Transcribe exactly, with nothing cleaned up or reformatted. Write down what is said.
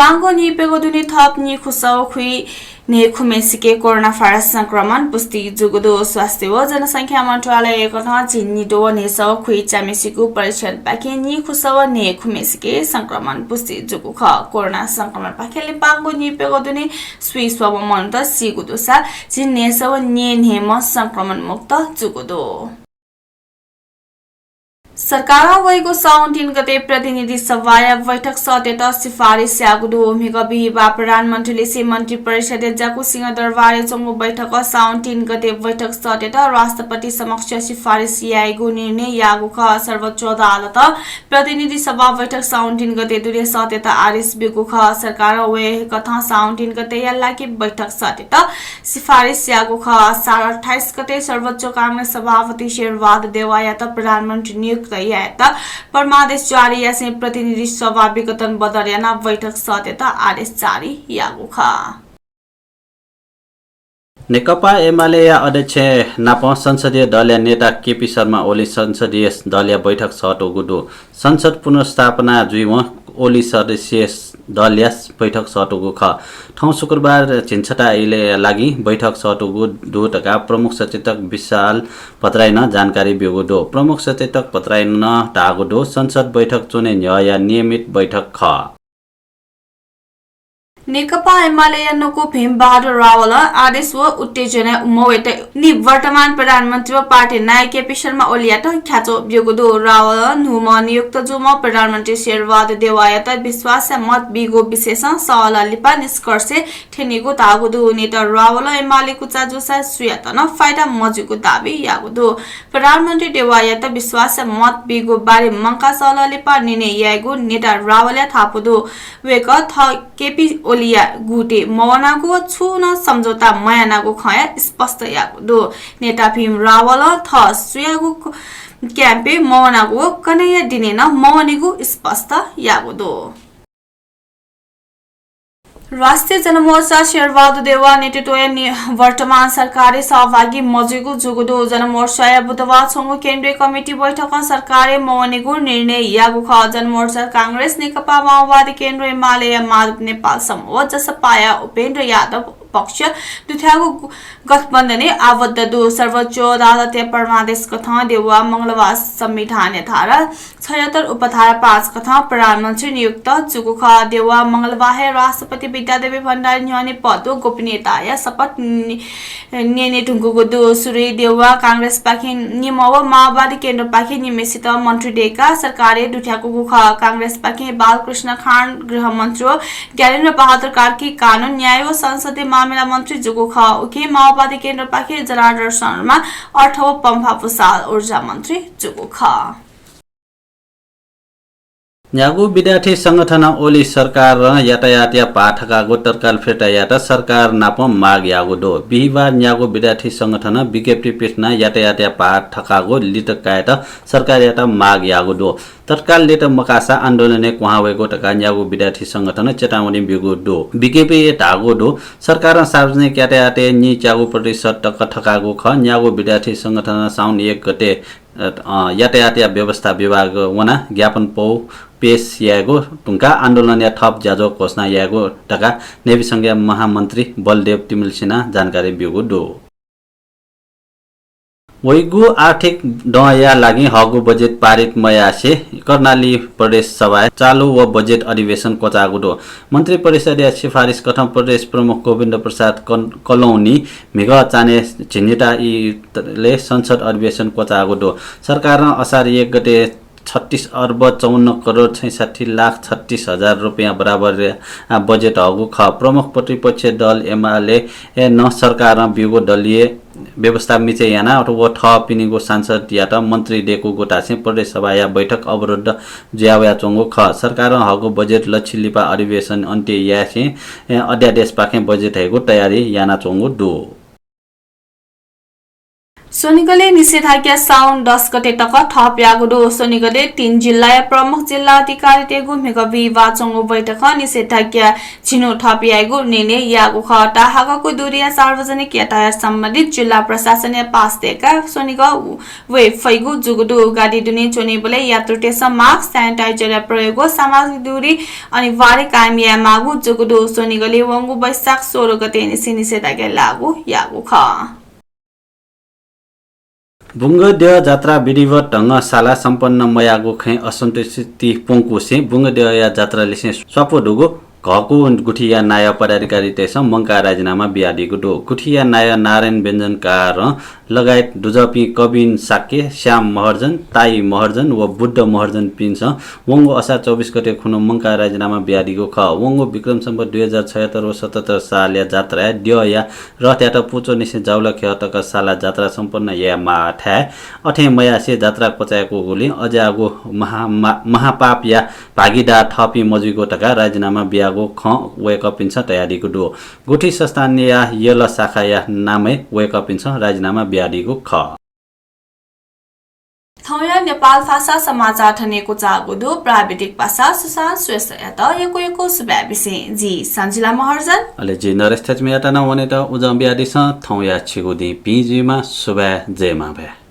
आंगो नीप्यगो दुने थप नीखुसव खुइन्हय्खुम्हेसिके कोरोना भाइरस संक्रमण पुष्टि जूगु दु। स्वास्थ्य व जनसंख्या मन्त्रालयकथं झिंनिद्वः न्हय्सव खुइच्याम्हेसिगु परीक्षणपाखें नीखुसव न्हय्खुम्हेसिके संक्रमण पुष्टि जूगु खः। कोरोना संक्रमणपाखें लिपांगो नीप्यगो दुने स्वीस्वम्ह मनूत सीगु दुसा झिंन्हय्सव न्यय्न्हय्म्ह संक्रमण मुक्त जूगु दु। सरकारं वइगु साउन तीन गते प्रतिनिधि सभाया बैठक सःतेत सिफारिस याःगु दु। म्हिगः बिहिबाः प्रधानमन्त्रीलिसे मन्त्रिपरिषदया ज्याकू सिंहदरबारय् च्वंगु बैठकं साउन तीन गते बैठक सःतेत राष्ट्रपति समक्ष सिफारिस यायेगु निर्णय याःगु खः। सर्वोच्च अदालतं प्रतिनिधि सभा बैठक साउन तीन गते दुने सःतेत आदेश ब्यूगु खः। सरकारं वय्कथं साउन तीन गतेया लागि बैठक सःतेत सिफारिस याःगु खः। असार अट्ठाइस गते सर्वोच्च कांग्रेस सभापति शेरबहादुर देउवायात प्रधानमन्त्री नियुक्त यायेत परमादेश जारी यासें प्रतिनिधि सभा विघटन बदल यानाः बैठक सःतेत आदेश जारी याःगु खः। नेकपा एमालेया अध्यक्ष नाप संसदीय दलया नेता केपी शर्मा ओली संसदीय दलया बैठक सःतूगु दु। संसद पुनर्स्थापना जुइवं ओली सदस्यीय दलया बैठक सःतूगु खः। थौं शुक्रबार झिंछता इलय्या लागि बैठक सःतूगु दु धकाः प्रमुख सचेतक विशाल भट्टराईनं जानकारी ब्यूगु दु। प्रमुख सचेतक भट्टराईनं धाःगु दु, संसद बैठक च्वने न्ह्यःया नियमित बैठक खः। नेकपा एमालेया न्वकू भीमबहादुर रावलं आदेश व उत्तेजना मवयेत निवर्तमान प्रधानमन्त्री व पार्टी नायक केपी शर्मा ओलीयात ख्याच्वः ब्यूगु दु। रावलं न्हूम्ह नियुक्त जूम्ह प्रधानमन्त्री शेरबहादुर देउवायात विश्वासया मत बीगु विषयसं सहलह लिपा निष्कर्षय् थ्यनीगु धाःगु दु। नेता रावलं एमाले कुचा जूसा सुयात नं फाइदा मजुइगु दाबी याःगु दु। प्रधानमन्त्री देउवायात विश्वासया मत बीगु बारे मंकाः सहलह लिपा निर्णय यायेगु नेता रावलया धापू दु। वय्कः थः केपी ओलीया गुतय् मवनागु व छुं नं सम्झौता मयानागु खँया स्पष्ट याःगु दु। नेता भीम रावलं थः सुयागु क-, क्याम्पय् मवनागु व कन्हय्या दिनय् नं मवनेगु स्पष्ट याःगु दु। राष्ट्रिय जनमोर्चा शेरबहादुर देउवा नेतृत्वया नि-, वर्तमान सरकारय् सहभागी मजुइगु जूगु दु। जनमोर्चाया बुधबार च्वंगु केन्द्रीय कमिटी बैठकं सरकारय् मवनेगु निर्णय याःगु खः। जनमोर्चा कांग्रेस, नेकपा माओवादी केन्द्र, एमालेया माधव नेपाल समूह व जसपाया उपेन्द्र यादव पक्ष दुथ्याःगु गठबन्धनय् आबद्ध दु। सर्वोच्च अदालतया परमादेश कथं देउवा मंगलबार संविधानया धारा छयहत्तर उपधारा पाँच कथं प्रधानमन्त्री नियुक्त जूगु खः। देउवा मंगलबार हे राष्ट्रपति विद्यादेवी भण्डारी न्ह्यःने पद व गोपनीयताया शपथ नि-, न्यने धुंकूगु दु। सुरुइ देउवा कांग्रेसपाखें निम्ह व माओवादी केन्द्रपाखें निम्हेसित मन्त्री दय्काः सरकारय् दुथ्याकूगु खः। कांग्रेसपाखें बालकृष्ण खाँड गृहमन्त्री व ज्ञानेन्द्र बहादुर कार्की कानून, न्याय व संसदीय मामिला मन्त्री जूगु खः। उकिं माओवादी केन्द्रपाखें जनार्दन शर्मा अर्थ व पम्फा भुसाल ऊर्जा मन्त्री जूगु खः। न्यागू विद्यार्थी संगठनं ओली सरकारं यातायातया भाः थकाःगु तत्काल फिर्ता यायेत सरकार नाप माग याःगु दु। बिहिबार न्यागू विद्यार्थी संगठनं विज्ञप्ति पिथनाः यातायातया भाः थकाःगु लित कायेत सरकारयात माग याःगु दु। तत्काल लित मकाःसा आन्दोलनय् क्वहां वयेगु धकाः न्यागू विद्यार्थी संगठनं चेतावनी ब्यूगु दु। विज्ञप्तिय् धाःगु दु, सरकारं सार्वजनिक यातायातय् नीच्यागू प्रतिशत तक थकाःगु खः। न्यागू विद्यार्थी संगठनं साउन एक गते अ, यातायातया व्यवस्था विभाग वनाः ज्ञापन पौ पेश यायेगु धुंकाः आन्दोलनया थप ज्याझ्वः घोषणा यायेगु धकाः नेविसंघया महामन्त्री बलदेव तिमिल्सिनां जानकारी ब्यूगु दु। वइगु आर्थिक दँया लागि हःगु बजेट पारित मयासें कर्णाली प्रदेश सभाय् चालु व बजेट अधिवेशन क्वचाःगु दु। मन्त्रिपरिषदया सिफारिस कथं प्रदेश प्रमुख गोविन्द प्रसाद कन-, कलौनी म्हिगः चान्हय् झिंनिता इलय् संसद अधिवेशन क्वचाःगु दु। सरकारं असार एक गते छत्तीस अर्ब चौवन्न करोड छैसट्ठी लाख छत्तीस हजार रुपियाँ बराबर बजेट हःगु खः। प्रमुख प्रतिपक्ष दल एमालेनं सरकारं ब्यूगु दलीय व्यवस्था मिचय् यानाः व थःपिनिगु सांसदयात मन्त्री दय्कूगु धासें प्रदेश सभाया बैठक अवरुद्ध जुयावयाच्वंगु खः। सरकारं हःगु बजेट लच्छि लिपा अधिवेशन अन्त्य यासें अध्यादेशपाखें बजेट हयेगु तयारी यानाच्वंगु दु। स्वनिगलय् निषेधाज्ञा साउन दस गते तक थप याःगु दु। स्वनिगलय् तीन जिल्लाया प्रमुख जिल्ला अधिकारीतय्गु म्हिगः बिहिबाः च्वंगु बैठकं निषेधाज्ञा झिन्हु थप यायेगु निर्णय याःगु खः। ताहाकःगु दूरीया सार्वजनिक यातायात सम्बन्धित जिल्ला प्रशासनया पास दय्काः स्वनिगः वये फइगु जूगु दु। गाडी दुने च्वनीबलय् यात्रुतय्सं mask, sanitizer या प्रयोग व सामाजिक दूरी अनिवार्य कायम यायेमाःगु जूगु दु। स्वनिगलय् वंगु वैशाख सोह्र गते निसें निषेधाज्ञा लागू याःगु खः। बुंगद्यः जात्रा विधिवत ढंगं साला सम्पन्न मयाःगु खँय् असन्तुष्टि प्वंकुसें बुंगद्यःया जात्रालिसें स्वापू दुगु घःकू गुथिया नायः पदाधिकारीतय्सं मंकाः राजिनामा बियादीगु दु। गुथिया नायः नारायण व्यञ्जनकारं लगायत दुजःपिं कबिन शाक्य, श्याम महर्जन, ताई महर्जन व बुद्ध महर्जनपिन्सं वंगु असार चौबिस गते खुन्हु मंकाः राजिनामा बियादीगु खः। वंगु विक्रम सम्वत दुई हजार छयत्तर व सतहत्तर सालया जात्राय् द्यःया रथयात पुचोनिसें जाउलाख्यः तक साला जात्रा सम्पन्न यायेमाःथाय् अथें मयासें जात्रा क्वचाय्कूगुलिं अज्याःगु महा-, मा-, महापापया भागीदार थःपिं मजुइगु धकाः राजिनामा बियागु खँ वय्कःपिन्सं तयादीगु दु। गुथि संस्थानया यल शाखाया नामय् वय्कःपिन्सं राजिनामा बियादीगु खः। थौंया नेपाल भाषा समाचार थन हे क्वचाःगु दु। प्राविधिक पासा सुशान्त श्रेष्ठयात यक्व यक्व सुभाय् बिसें जि सञ्जिला महर्जन। अले जि नरेश थेच्मीयात नं वनेत उजं बियादिसँ। थौंया छिगु दिं भिं जुइमा। सुभाय्, जय मांभाय्।